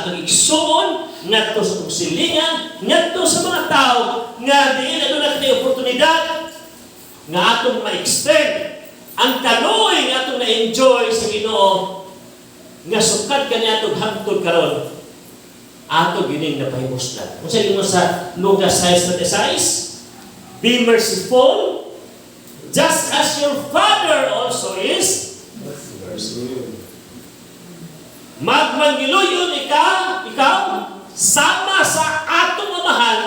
atong igsuon, ngadto sa atong silingan, ngadto sa mga tao nga diin aduna kitay oportunidad nga atong ma-extend ang kaluoy nga atong na-enjoy sa Ginoo nga sukad kaniadtong hangtod karon ato gining napahimuslan. Kung sa mo sa Lucas 6:36, "Be merciful, just as your Father also is merciful." Magmangiluyon ikaw, sama sa atong Amahan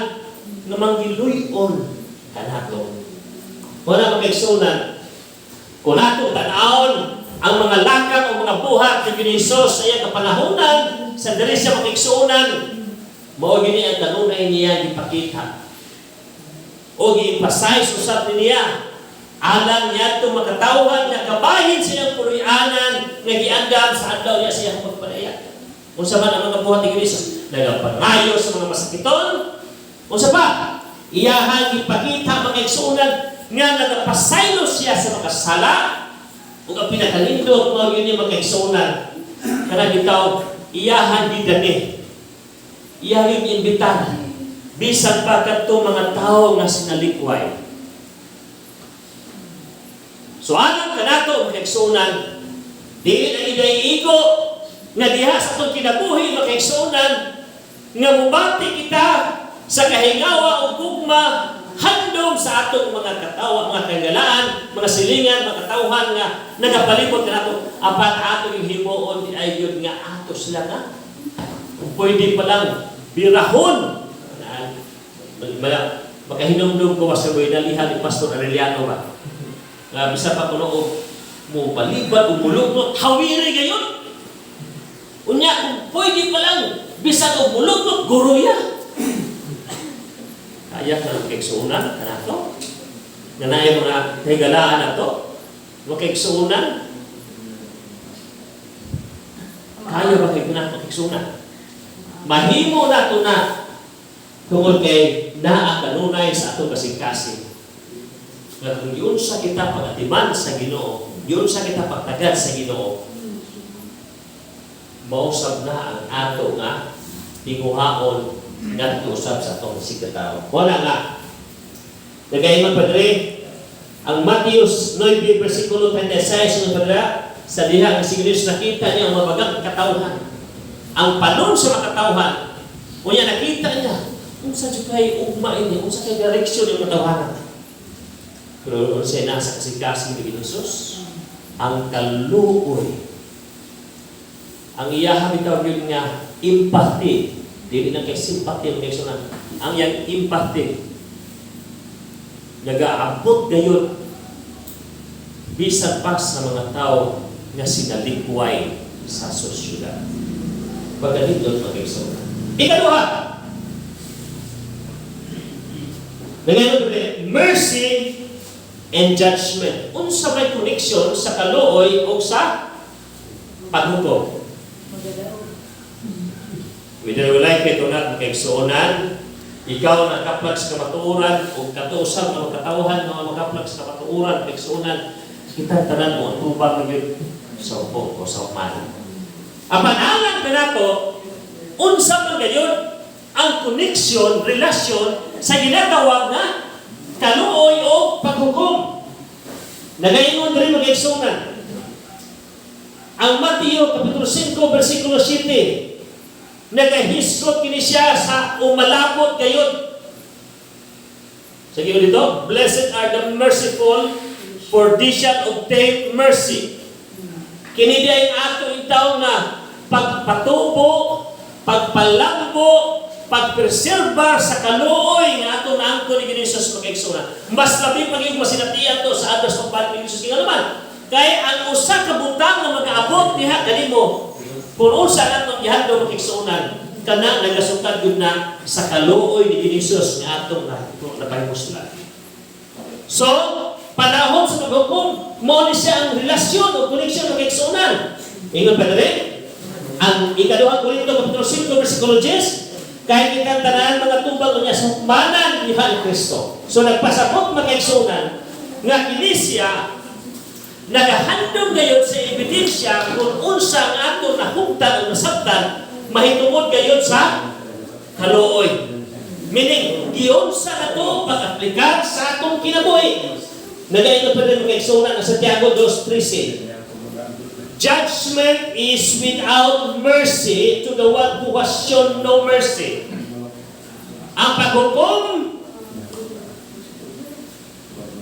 nga manggiluyon kanato. Wala, mga kaigsuonan, kung ato tan-awon ang mga lakang o mga buhat ni Jesus sa iyang kapanahonan, sa diri siya, mga kaigsuonan, mao gini ang kanunay niya gipakita. O gi-emphasize usab niya alang niya itong makatawhan nga kabahin sa iyang puloy-anan nga giandam sa adlaw niya sa iyang pagpadaya. Unsa man ang mga buhat ni Jesus? Nagapangayo sa mga masakiton. Unsa pa? Iyahang gipakita, mga igsuonan, nga nagapasaylo siya sa makasala. Ug ang pinakanindot mao gyud ni, mga kaigsuonan, kana bitaw iyahan gidani. Iyahang imbitar bisan pa kadto mga tawo nga sinalikway. So alang kanato, mga kaigsuonan, di na iday igo nga diha sa atong kinabuhi, mga kaigsuonan, nga mubati kita sa kahingawa ug gugma handom sa atong mga katawa, mga kahigalaan, mga silingan, mga katawhan nga nagapalibot kanato, apan ato yung himuon di ay yun nga ato sila nga kung pwede pa lang birahon. Makahinumdum ko sa nalihan ni Pastor Arellano ba nga bisa pa kuno og mo palibad o mulugnot, hawiri gayon. Unya kung pwede pa lang bisan og mulugnot guruya. Kaya ka ng kaigsuonan kanato nga naay mga kahigalaan nato, mga kaigsuonan? Kaya ba kay kanato, kaigsuonan? Mahimo nato na tungod kay naa kanunay sa atong kasing-kasing nga kung giunsa kita pag-atiman sa Ginoo, giunsa kita pagtagad sa Ginoo, mausab na ang ato nga tinguhaon ngadto usab sa atong sikatawo. Wala nga. Nagaingon pa diri ang Matthew 9 versikulo 36 ng padre sa diha nga si Kristo nakita niya ang mabagang katawhan. Ang panon sa mga katawhan. Unya nakita niya unsa jud kay ugma ini, unsa kay direksyon yung katawhanan. Pero unsa nasa kasing-kasing ni Jesus? Ang kaluoy. Ang iyaha bitaw yun nga empathy. Dili lang kay sympathy ang kaigsuonan. Ang iyang empathy nagaabot gayon bisan pa sa mga tao nga sinalikway sa sosyedad. Pagkalindot, mga kaigsuonan. Ikaduha, nagayon mercy and judgment. Unsa may connection sa kaluoy o sa paghukom? Whether we like it or not, mga kaigsuonan, ikaw na kaplag sa kamatuoran o katuusap nga makatawhan nga makaplag sa kamatuoran, kaigsuonan, kita tanan mo tubang gyud sa upo o sa human. Apan alang kanato, unsa man gayon ang connection, relasyon sa ginatawag na kaluoy o paghukom? Nagaingon diri, mga kaigsuonan, ang Mateo Kapitulo 5 versikulo 7, nagahisgot kini siya sa umalabot gayon. Sige dito, "Blessed are the merciful, for they shall obtain mercy." Kini di ay ato intaw nga pagpatubo, pagpalambo, pagpreserba sa kaluoy nga ato naangkon ni Jesus, mga kaigsuonan. Mas labi pag yung masinatian to sa adlaw pagbalik ni Jesus. Kaya naman, kay ang usa ka butang nga magaabot diha kanimo kung unsa ang atong gihandom, mga kaigsuonan, kana nagasukad gyud na sa kaluoy ni Jesus nga atong napahimuslan. So, panahon sa paghukom, mao ni siya ang relasyon o koneksyon, mga kaigsuonan. Ingon pa diri, ang ikaduhang Korinto kapitulo 5 versikulo 10, kahit kitang tanan mga tubag niya sa hukmanan ni Kristo. So nagpasabot, mga kaigsuonan, nga kini siya nagahandom gayon sa ebidensya kung unsa ang ato nahugtan o nasabtan Mahitungod gayud sa kaluoy. Meaning, giunsa nato pag-aplikar sa atong kinabuhi. Nagaingon pa rin, mga igsuonan, ang Santiago 2.13. "Judgment is without mercy to the one who has shown no mercy." Ang paghukom,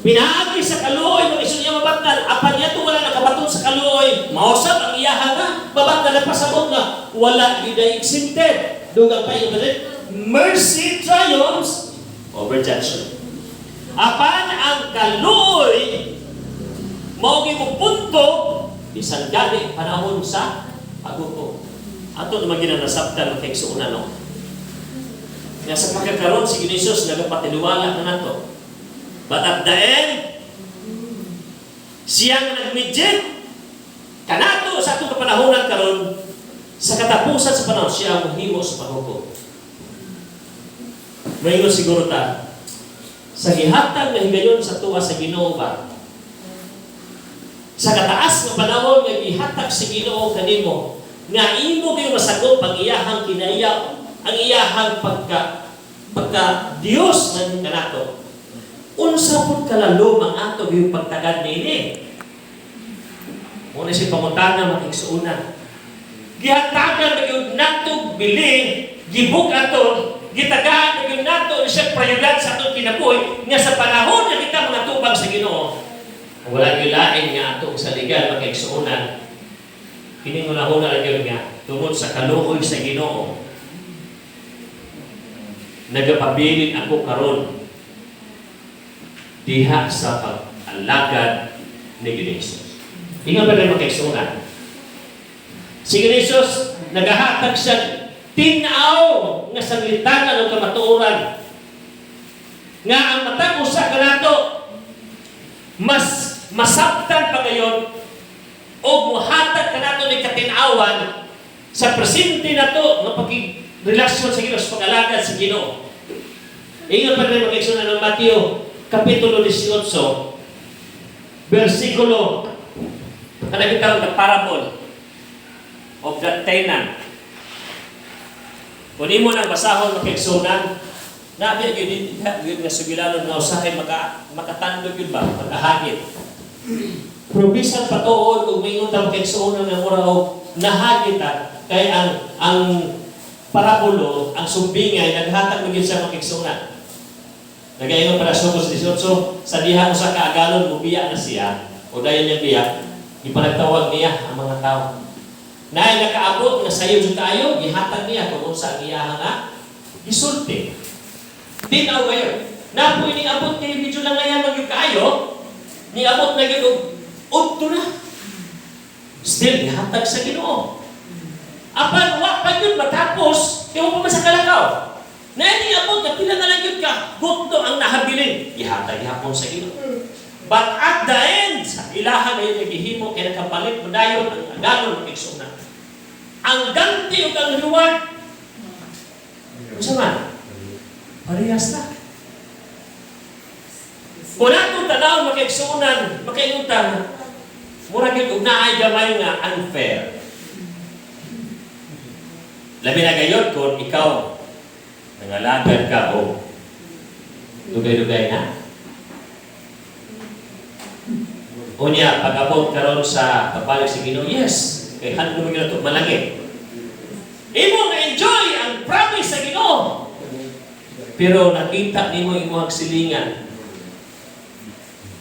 pinaagi sa kaluoy, mga igsoon, niya mabatnan, apan niya ito wala nakabaton sa kaluoy, mausap ang iyaha nga, mabatnan na pasabot nga, wala gyud ay exempted. Dugang pa yung mercy triumphs over judgment. Apan ang kaluoy, mao mo punto, bisan gani panahon sa paghukom. Ato naman ginanasabtan ng kaigsuonan, no? Nga sa pagkakaroon si Jesus nagapatiliwala na nato. But at the end, siya nga nag-mediate kanato sa atong kapanahonan karon, sa katapusan sa panahon, siya ang muhimo sa paghukom. Maingon siguro ta, sa gihatag nga higayon sa tuwa sa Ginoo ba? Sa kataas nga panahon nga gihatag sa Ginoo kanimo, nga imo gyud masakop ang iyahang kinaiya, ang iyahang pagka pagka Dios nga kanato. Unsa pud kalalom ang ato gyud pagtagad niini? Muna si pangutana, mga igsuonan. Gihatagan na gyud nato bili, gibuk aton, gitagaan na gyud nato siya prioridad sa atong kinabuhi nga sa panahon nga kita mga tubag sa Ginoo. Wala gyud lain nga atong saligan, mga igsuonan. Kini hunahuna ra gyud nga tungod sa kaluoy sa Ginoo, nagapabilin ako karon diha sa pag-alagad ni Jesus. Ingon pa rin, mga kaigsuonan. Si Jesus, nagahatag siya tinaw nga sanglitangan o kamatuoran nga ang matag usa kanato mas masabtan pa gayon o muhatag kanato ni katin-awan sa presente nato nga pagrelasyon sa Ginoo, sa pag-alagad sa Ginoo. Ingon pa rin, mga igsoon, ng Mateo Kapitulo 18, versikulo kanang gitawag the parable of the tenant. Kung imo nang basahon, mga kaigsuonan, nabi gyud gyud nga sugilanon nga usahay makatandog gyud ba, makahagit. Pero bisan patuod ug mingon ta, mga kaigsuonan, nga mura og nahagit ta, kay ang parabulo, ang sumbingay naghatag man gyud siya, mga kaigsuonan. Nagaingon para sa 18, sa diha usa ka agalon mubiya na siya o dayon niya biya, gipanagtawag niya ang mga tao. Naay nakaabot nga sayo jud kaayo, gihatag niya kung unsa ang iyaha nga gisulti. Tinaw kayo. Napo ini abot kay medyo lang ngayon magyud kaayo, niabot na gyud og udto na. Still gihatag sa Ginoo. Apan wa pa gyud matapos, kay wa pa man sa kalakaw. Na niabot na pila na lang gyud ka gutdo ang nahabilin, gihatag gihapon sa Ginoo. But at the end, sa ilaha ngayon nagihimo kay nakapalit mo dayon ang agalon, mga igsoon. Ang ganti ug ang reward, unsa man? Parehas na. Kung atong tanaw, mga kaigsuonan, makaingon, mura gyud og naay gamay nga unfair. Labi na gayod kung ikaw nangalagad ka o dugay-dugay na. Unya, pag-abot karon sa pagbalik sa Ginoo, yes, kay handom gyud nato malangit. Imo nga enjoy ang promise sa Ginoo. Pero nakita nimo imong silingan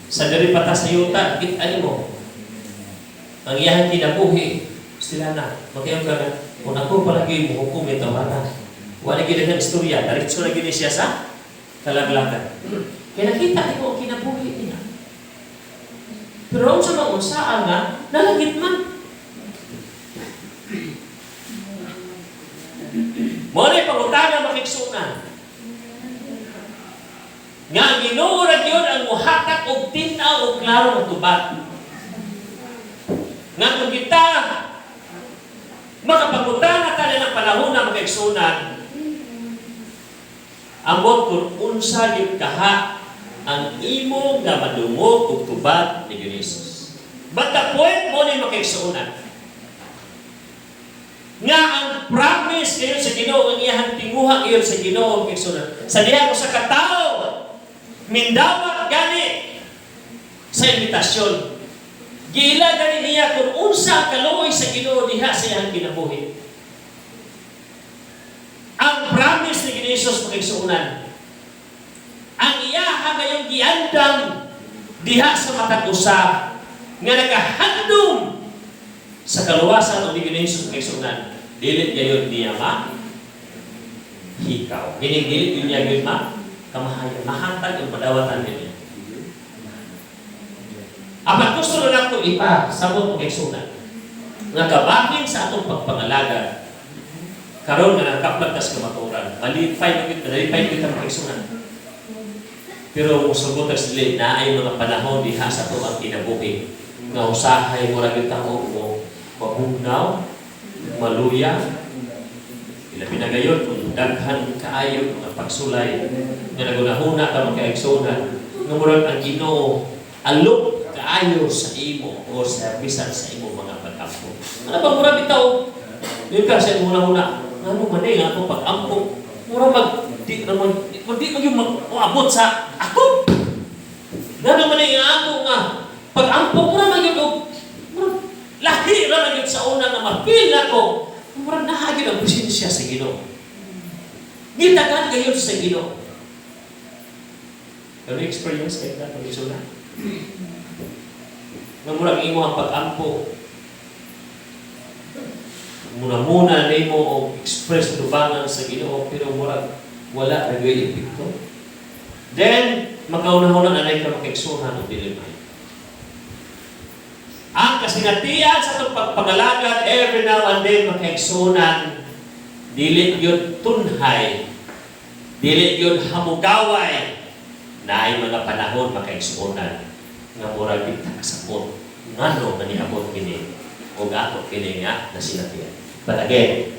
sa diri pa ta sa yuta, kita nimo ang iyang kinabuhi, sila na. Makayon ka na, kung ako palagi mo hukom ito, wala. Wala gyud ang istorya, diretso na gyud siya sa kalaglagan. Kaya nakita nimo ang kinabuhi niya. Pero unsa man unsaan nga, nalangit man. Mo na pangutana, mga kaigsuonan. Nga ang Ginoo ra gyud ang muhatag og tin-aw og klaro nga tubag. Nga kung kita makapangutana ta ng panahon na, mga kaigsuonan, ambot kung unsa gyud kaha ang imo nga madungog og tubag ni Jesus. But the point mo ni, mga kaigsuonan, Nga ang promise ngayon sa Ginoo, ang iyahang tinguha ngayon sa Ginoo, igsuonan. Sa diha ko sa katao, mindawat gani sa imbitasyon. Giila gani niya kung unsa ang kaluoy sa Ginoo diha sa iyang kinabuhi. Ang promise ni Ginoo Jesus, mga igsuonan, ang iyaha ngayong giandam diha sa matag usa nga nagahandom sa kaluwasan o ni Ginoo Jesus, mga igsuonan, dili gayon niya ma hikaw. Meaning dili gyud niya gyud ma kamahayan. Mahatag ang padawatan niya. Apan gusto na nato ipa sabot, mga igsuonan, nga kabahin sa atong pagpangalaga karon nga nakaplag tas kamatuoran, malipay na gyud, malipay gyud ang mga igsuonan. Pero musugot tas dili naay mga panahon diha sa ato ang kinabuhi nga usahay mura gyud ta mo mabugnaw, maluya, ilabi na gayon kung daghan kaayo mga pagsulay nga nagunahuna ka, mga kaigsuonan, nga murag ang Ginoo alok kaayo sa imo o sa bisan sa imo mga pag-ampo. Ano ba, mura bitaw yun ka sa imong hunahuna, ngano man eh nga akong pag-ampo mura mag di naman di, di man yung mag-abot sa ako? Ngano man eh nga ako nga pag-ampo mura man yun og mura lahi ra man yun sa una nga ma-feel nako, mura naa gyud ang presensya sa Ginoo, gitagan gayon sa Ginoo? Pero experience kay ka pag isuna nga murag imo ang pag-ampo muna-muna nimo og express tubangan sa Ginoo, pero murag wala ra gyud epekto? Then makauna-una anay ka, makaigsuonan, og dili man ang kasinatian sa atong pagpangalagad every now and then, makaigsuonan, dili gyud tunhay, dili gyud hamugaway. Naay mga panahon, makaigsuonan, nga murag di ta kasabot ngano nga niabot kini og ato kini nga nasinatian. But again,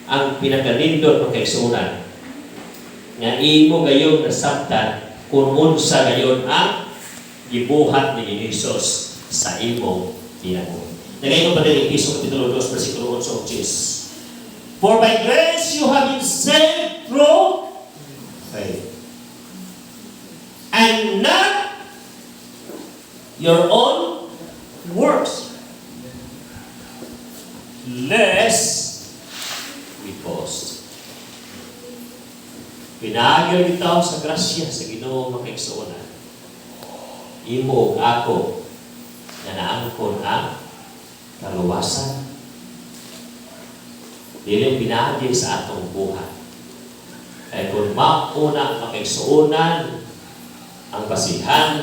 ang pinakanindot, makaigsuonan, nga imo gayon nasabtan kung unsa gayon ang gibuhat ni Jesus sa imo kinabuhi. Nagayon pa din Efeso Kapitulo 2 versikulo 8 ug 10. "For by grace you have been saved through faith. And not your own works, lest we boast." Pinaagi bitaw sa grasya sa Ginoo, mga kaigsuonan. Imo ug ako nga naangkon ang kaluwasan. Dili pinaagi sa atong buhat. Kaya kung mauna, makaigsuonan, ang basihan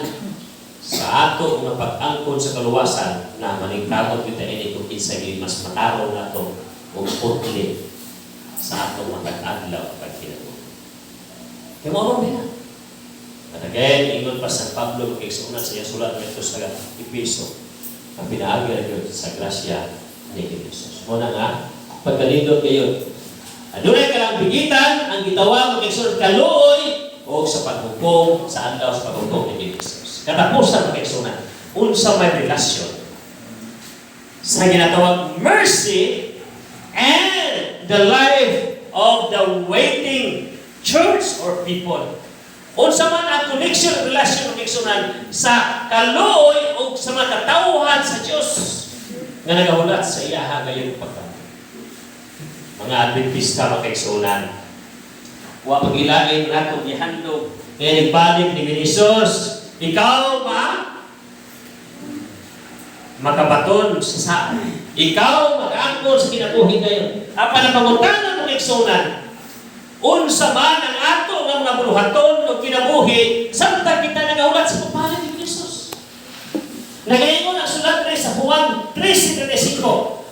sa ato nga pag-angkon sa kaluwasan na maningkamot kita ini kung kinsa gyud mas matarong nato ug putli sa atong matag adlaw pagkinabuhi. Kaya mao ron na. At again, ingon pa San Pablo, makaigsuonan, sa iyang sulat ngadto sa Epeso, ang pinaagi ra gyud sa grasya ni Jesus. Mao na nga pagkalindot gayon. Adunay ka bigitan ang gitawag, makaigsuonan, kaluoy o sa paghukom sa adlaw sa paghukom ni Jesus. Katapusan, makaigsuonan, unsa may relasyon sa ginatawag mercy and the life of the waiting church or people? Unsa man ang connection, relasyon, makaigsuonan, sa kaluoy o sa mga katawhan sa Dios nga nagahulat sa iyaha ngayon pagka? Mga Adventista, makaigsuonan, wa pagilain nato gihandom nga nagbalik ni Jesus, ikaw ba makabaton sa saan? Ikaw mag-angkon sa kinabuhi ngayon. Apan ang pangutana, mga igsuonan, unsa man ang ato nga mga buluhaton o kinabuhi samtang kita nagahulat sa pagbalik ni Jesus? Nagaingon ang sulat rin sa Juan 3:35.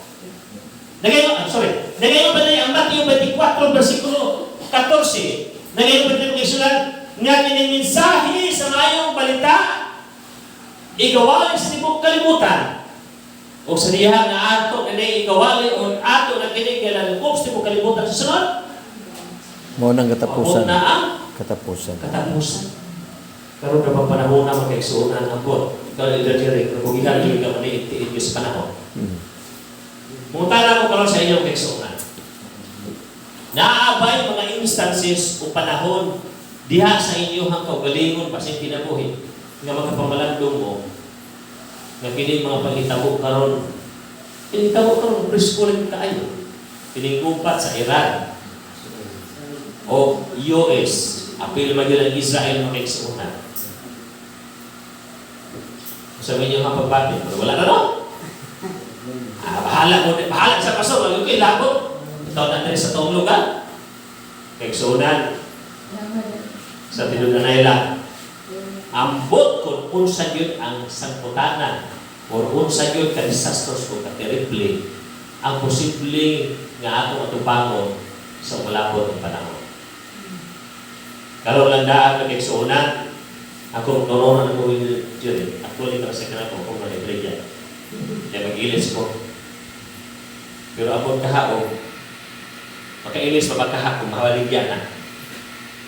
Nagaingon, ah, sorry. Nagaingon pa rin ang Mateo 24 versikulo 14. Nagaingon pa rin ang sulat nga kining mensahe sa maayong balita igawali sa tibok kalibutan. O sa diha nga ato na igawali o ato na kini gilalukop sa tibok kalibutan sa sunod, Mao nang abot katapusan. Na ang Katapusan. Katapusan. Karon na bang panahon na, mga kaigsuonan, abot? Ikaw, Elder Jerry, kung gilan gyud ka maniit-tiit sa panahon. Mangutana ko karon sa inyong kaigsuonan. Naa bay mga instances o panahon diha sa inyong kaugalingon basin kinabuhi nga makapamalandong mo nga kini mga panghitabo karon, kini hitabo karon, presko lang kaayo, kining gubat sa Iran o US, apil man gyud ang Israel, mga kaigsuonan, sa inyong ang pagbati, pero wala na, no? Ah, bahala mo, bahala sa pastor, okay, labot. Ikaw na diri sa tong lugar. Kaigsuonan, sa tinud-anay lang, ambot kung unsa gyud ang sangputanan or unsa gyud ka disasters o ka terrible ang posible nga atong atubangon sa malapot ng panahon. Karon lang daan, kaigsuonan, ako noronan ko yun. Actually, para sa kanako, kung nalibre. Kaya mag-ilis ko. Pero ako kahaog, makailis pa ba kaha kung mahawaligya na?